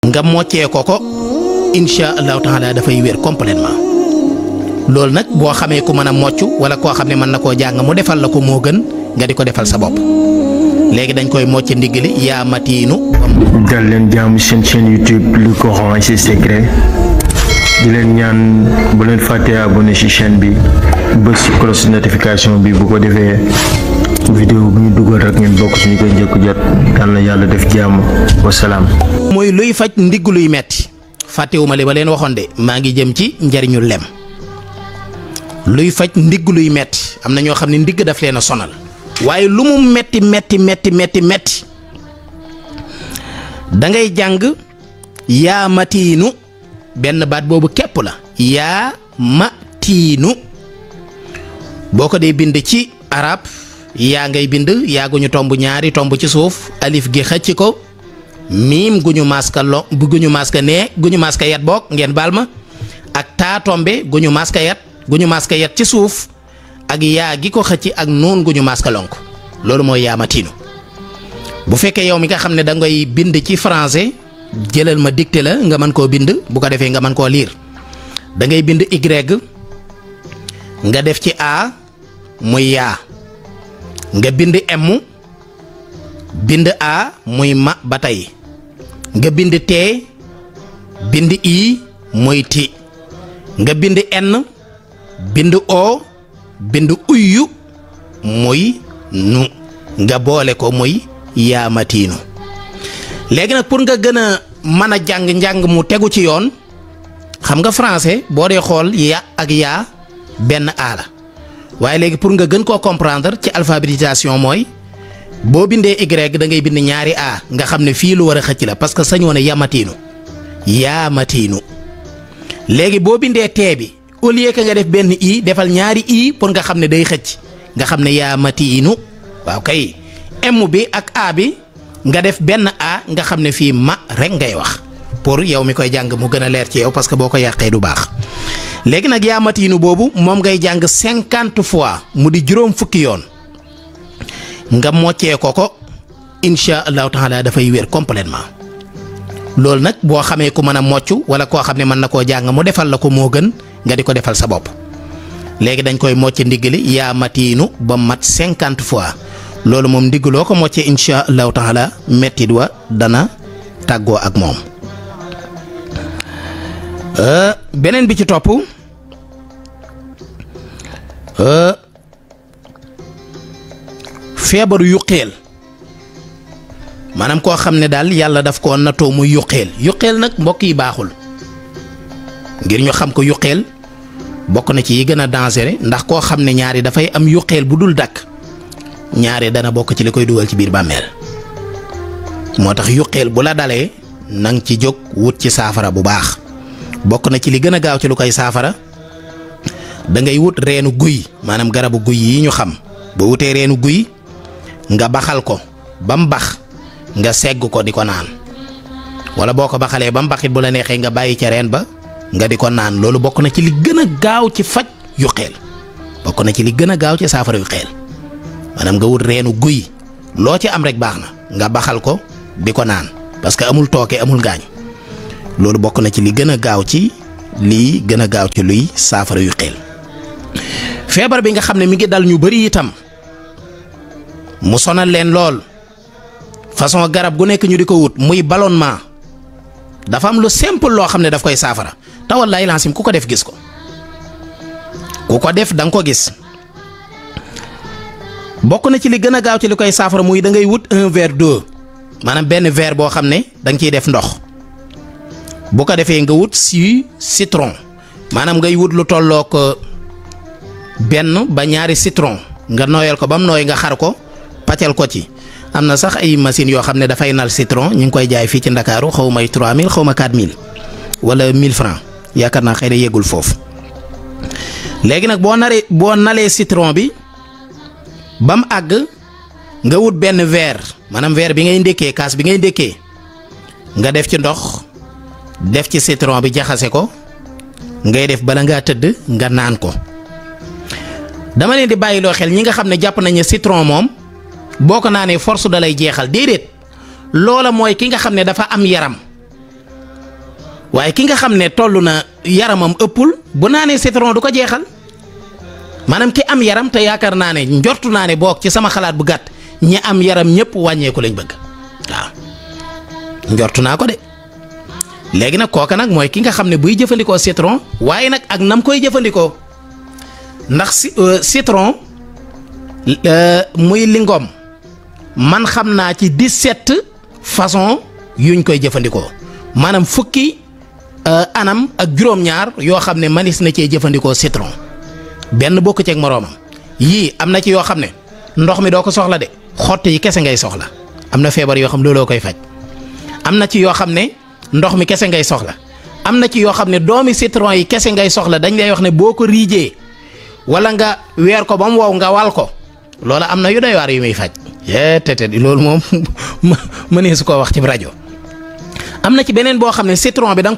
nga moccee ko insha allahu taala dafay wér complètement. loolu nag boo xamee ku mën a mocc wala koo xam ne mën na koo jàng mu defal la ko moo gën nga di ko defal sa bopp. léegi dañ koy mocc ndiggali yaa matiinu. dal leen jaamu seen chaîne YouTube le Coran et ses secrets di leen ñaan bu leen fàttee abonné ci chaîne bi bës ci cloche notification bi bu ko defee vidéo bu ñu dugal rek ngeen bokk ci ñu koy njëkk jot. yal na yàlla def jàmm wasalaam. mooy luy faj ndigg luy metti fàttewuma li ba leen waxoon de maa ngi jëm ci njariñu lem. luy faj ndigg luy metti am na ñoo xam ne ndigg daf leen a sonal waaye lu mu metti da ngay jàng yaa matiinu benn baat boobu képp la yaa matiinu boo ko dee bind ci arab yaa ngay bind yaa gu ñu tomb ñaari tomb ci suuf alif gi xëcc ko miim gu ñu maska lo gu ñu maska nee gu ñu maska yat boog ngeen baal ma ak taa tombe gu ñu maska yat ci suuf ak yaa gi ko xëcc ak noon gu ñu maska lonk loolu mooy yaa matiinu. bu fekkee yow mi nga xam ne da ngay bind ci français jëlal ma dicté la nga mën koo bind bu ko defee nga mën koo lire da ngay bind y nga def ci a muy yaa nga bind m bind a muy ma ba tey nga bind t bind i muy ti nga bind n bind o bind uyyu muy nu nga boole ko muy yaa matiinu. léegi nag pour nga gën a mën a jàng njàng mu tegu ci yoon xam nga français boo dee xool ya ak yaa benn a la waaye léegi pour nga gën koo comprendre ci alphabétisation mooy boo bindee y da ngay bind ñaari a nga xam ne fii lu war a xëcc la parce que sañoo ne yaa matiinu. léegi boo bindee tee bi au lieu que nga def benn i defal ñaari i pour nga xam ne day xëcc nga xam ne yaa matiinu. waaw kay m bi ak a bi nga def benn a nga xam ne fii ma rek ngay wax pour yow mi koy jàng mu gën a leer ci yow parce que boo ko yàqee du baax. léegi nag yaa matiinu boobu moom ngay jàng 50 fois mu di juróom fukki yoon nga moccee ko insha allahu taala dafay wér complètement. loolu nag boo xamee ku mën a mocc wala koo xam ne mën na koo jàng mu defal la ko moo gën nga di ko defal sa bopp. léegi dañ koy mocc ndiggali yaa matiinu ba mat 50 fois loolu moom ndiggaloo ko moccee insha allahu taala mettit wa dana tàggoo ak moom. beneen bi ci topp feebaru yuqeel maanaam koo xam ne daal yàlla daf ko natoo muy yuqeel nag mbokk yi baaxul ngir ñu xam ko yuqeel bokk na ci yi gën a dangereux ndax koo xam ne ñaari dafay am yuqeel bu dul dakk ñaari dana bokk ci li koy dugal ci biir bàmmeel moo tax yuqeel bu la dalee nang ci jóg wut ci saafara bu baax bokk na ci li gën a gaaw ci lu koy saafara da ngay wut reenu guy maanaam garabu guy yi ñu xam boo wutee reenu guy nga baxal ko ba mu bax nga segg ko di ko naan wala boo ko baxalee ba mu baxit bu la neexee nga bàyyi ca reen ba nga di ko naan loolu bokk na ci li gën a gaaw ci faj yuqeel bokk na ci li gën a gaaw ci saafara yuqeel maanaam nga wut reenu guy loo ci am rek baax na nga baxal ko di ko naan parce que amul tooke amul gaañ loolu bokk na ci li gën a gaaw ci lii gën a gaaw ci luy saafara yuqeel. feebar bi nga xam ne mi ngi dal ñu bari itam mu sonal leen lool façon garab gu nekk ñu di ko wut muy ballonnement dafa am lu simple loo xam ne daf koy saafara te wallaahi laasim ku ko def gis ko ku ko def da nga ko gis. bokk na ci li gën a gaaw ci li koy saafara muy da ngay wut un verre d'eau maanaam benn verre boo xam ne da nga ciy def ndox bu ko defee nga wut citron maanaam ngay wut lu tollook benn ba ñaari citron nga nooyal ko ba mu nooy nga xar ko pàccal ko ci. am na sax ay machines yoo xam ne dafay nal citron ñu ngi koy jaay fii ci Ndakaaru xaw may 3000 xaw ma 4000 wala 1000 francs yaakaar naa xëy na yeggul foofu. léegi nag boo nalee citron bi ba mu àgg nga wut benn verre maanaam verre bi ngay ndékkee kaas bi ngay ndékkee nga def ci ndox def ci citron bi jaxase ko ngay def bala ngaa tëdd nga naan ko. dama leen di bàyyiloo xel ñi nga xam ne jàpp nañu citron moom boo ko naanee force da lay jeexal déedéet loola mooy ki nga xam ne dafa am yaram waaye ki nga xam ne toll na yaramam ëppul bu naanee citron du ko jeexal maanaam ki am yaram te yaakaar naa ne njortu naa ne boog ci sama xalaat bu gàtt ñi am yaram ñëpp wàññeeku lañ bëgg waaw njortu naa ko de. léegi nag kooka nag mooy ki nga xam ne buy jëfandikoo citron waaye nag ak nam koy jëfandikoo ndax citron muy lingom man xam naa ci 17 façon yuñ koy jëfandikoo maanaam fukki anam ak juróom-ñaar yoo xam ne manis na cee jëfandikoo citron benn bokk ceeg moroomam yii am na ci yoo xam ne ndox mi doo ko soxla de xott yi kese ngay soxla am na feebar yoo xam looloo koy faj am na ci yoo xam ne ndox mi kese ngay soxla am na ci yoo xam ne doomi citron yi kese ngay soxla dañ lay wax ne boo ko riijee wala nga weer ko ba mu wow nga wal ko loola am na yu doy waar yu muy faj te loolu moom mënee su koo wax ci rajo. am na ci beneen boo xam ne citron bi da nga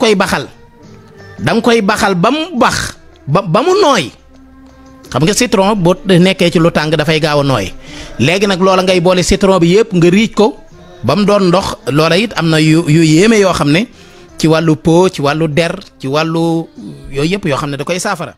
koy baxal ba mu bax ba mu nooy xam nga citron boo nekkee ci lu tàng dafay gaaw a nooy léegi nag loola ngay boole citron bi yëpp nga riij ko ba mu doon ndox loola it am na yu yéeme yoo xam ne ci wàllu peau ci wàllu der ci wàllu yooyu yëpp yoo xam ne da koy saafara.